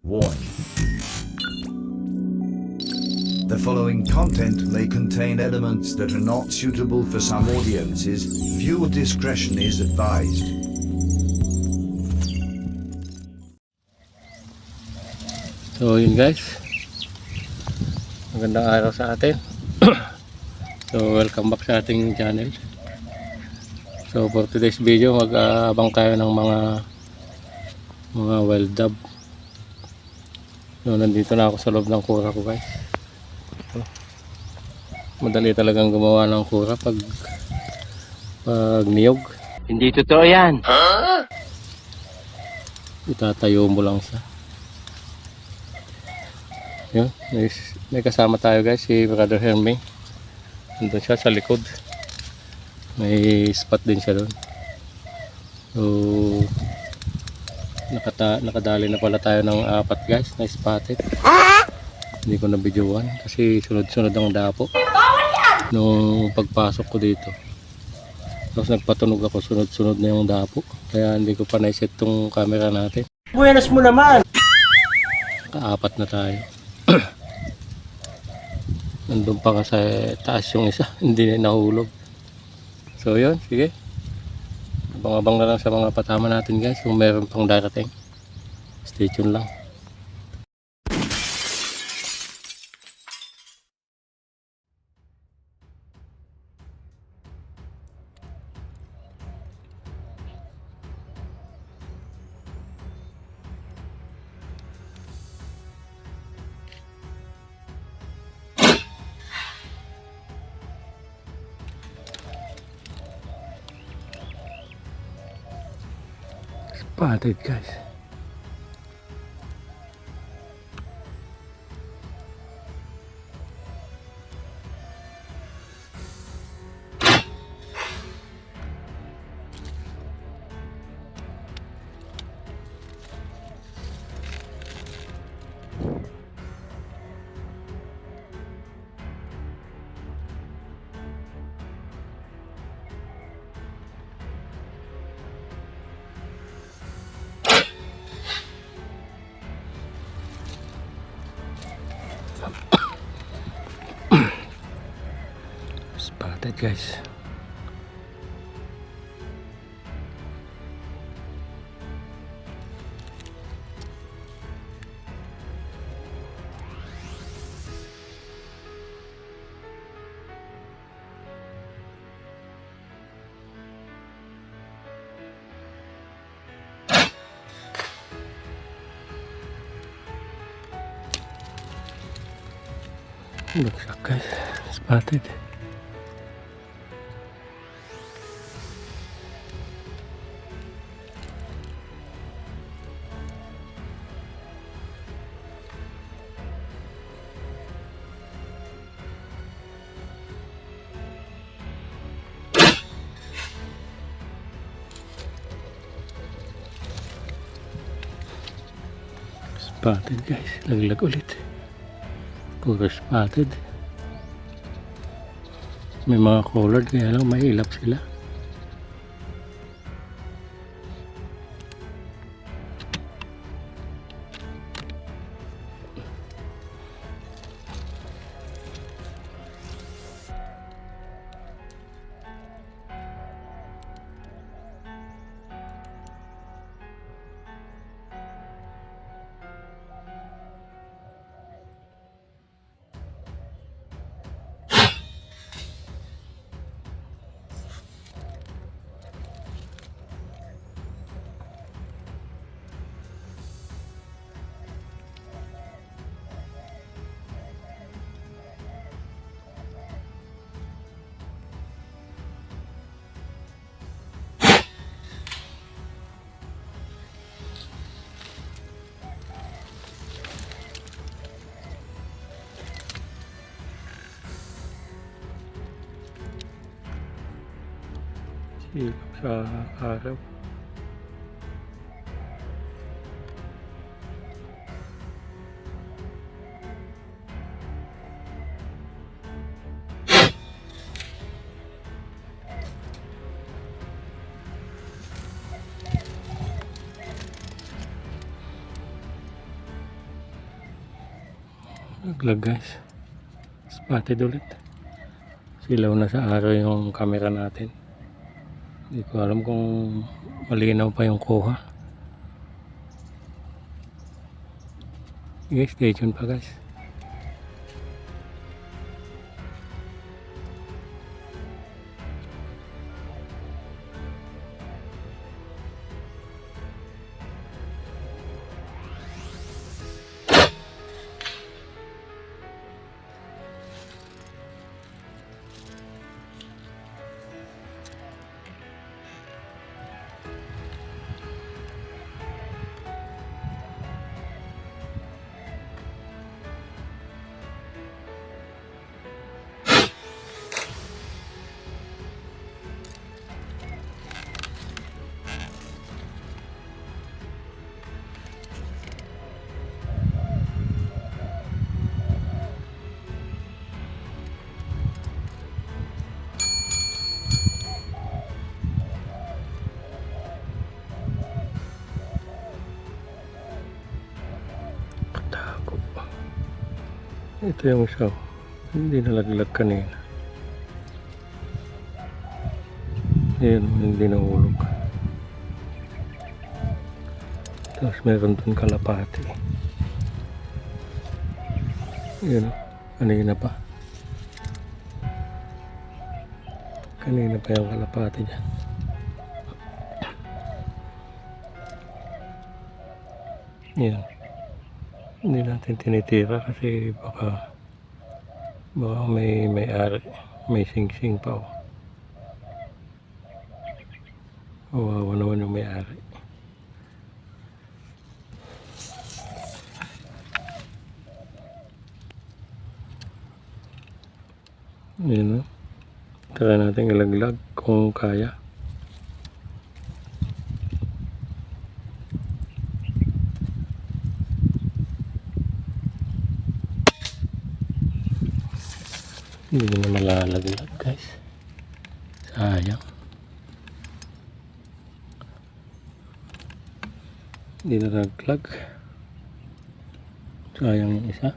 Warning. The following content may contain elements that are not suitable for some audiences. Viewer discretion is advised. So yun guys, magandang araw sa atin. So welcome back sa ating channel. So for today's video, mag-aabang tayo ng mga wild dove. So nandito na ako sa loob ng kura ko guys. So, madali talagang gumawa ng kura pag niyog. Hindi totoo yan. Itatayo mo lang siya. Yun, may kasama tayo guys, si Brother Hermie. Nandun siya sa likod. May spot din siya doon. So nakadali na pala tayo ng 4 guys na spotted. Hindi ko na videoan kasi sunod-sunod ang dapo nung pagpasok ko dito. Tapos nagpatunog ako, sunod-sunod na yung dapo, kaya hindi ko pa naiset tong camera natin. Buenas mo naman! Ka-4 na tayo. Nandun pa nga sa taas yung isa, hindi na nahulog. So yun, sige, abang-abang na lang sa mga patama natin guys kung meron pang darating. Stay tuned lang. Spotted guys. Spotted guys. Looks like guys, spotted. Spotted guys, laglag ulit. Puro spotted. May mga colored kaya lang may ilap sila. Ilap sa araw. Naglag guys. Spotted ulit. Silaw na sa araw yung camera natin. Hindi ko alam kung malinaw pa yung kuha. Guys, stay tuned pa guys. Ito yung isa. Hindi nalaglag kanina. Ayan, hindi nahulog. Tapos meron dun kalapati. Ayan, kanina pa. Kanina pa yung kalapati dyan. Ayan. Hindi natin tinitira kasi baka may ari, may sing-sing pa. Kawawa naman yung may ari. Yun, no? Tara natin ilaglag kung kaya. Hindi na malalaglag guys. Sayang. Hindi na naglag. Sayang yung isa.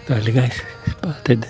Dali guys, spotted.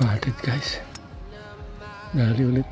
Spotted guys. Dali ulit.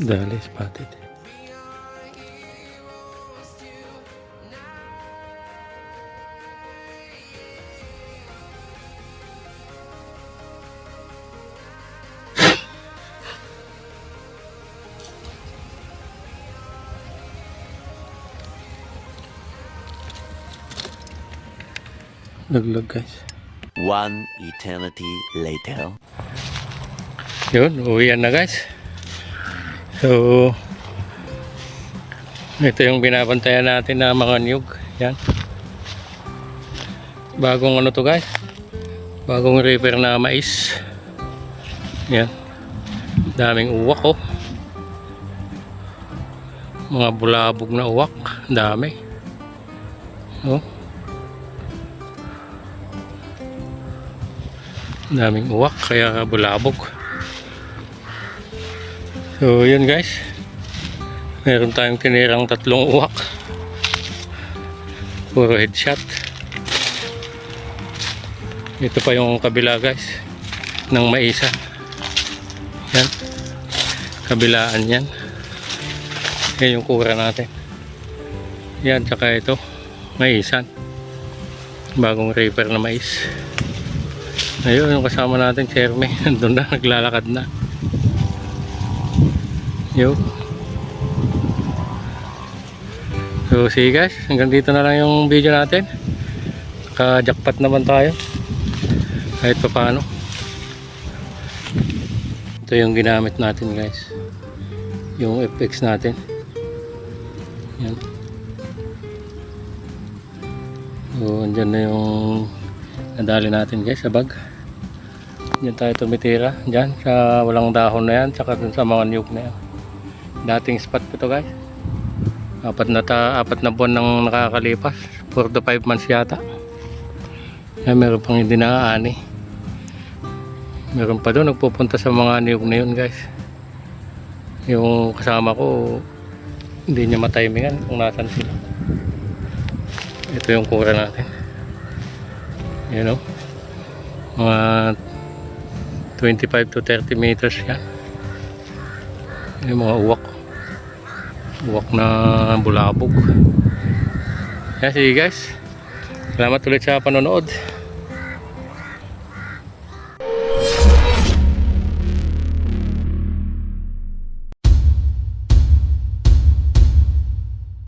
Dali, spotted. Laglag guys. One eternity later. Yun, uwian na guys. So, ito yung binabantayan natin na mga niyog. Yan. Bagong ano to guys. Bagong river na mais. Yan. Daming uwak oh. Mga bulabog na uwak. Dami. Oh. Daming uwak kaya bulabog. So yun guys. Meron tayong tinirang 3 uwak. Puro headshot. Ito pa yung kabila guys. Ng maisan. Yan. Kabilaan yan. Yan yung kura natin. Yan, tsaka ito. Maisan. Bagong river na mais. Ayun, yung kasama natin, Cherme. Nandun na, naglalakad na. Yo. So, see guys. Hanggang dito na lang yung video natin. Naka-jackpot naman tayo. Kahit pa paano. Ito yung ginamit natin guys. Yung FX natin. Yan. So, andyan na yung nadali natin guys sa bag. Diyan tayo tumitira. Diyan sa walang dahon na yan. Tsaka dun sa mga niyog na yan. Dating spot ko to guys. 4 na buwan nang nakakalipas. 4 to 5 months yata. Yan, meron pang hindi naaani. Meron pa doon nagpupunta sa mga niyog na yun guys. Yung kasama ko hindi niya matimingan kung nasan sila. Ito yung kura natin. Yan o. Mga 25 to 30 meters yan. Yung mga uwak. Uwak na bulabog. Yan, sige guys. Salamat ulit sa panonood.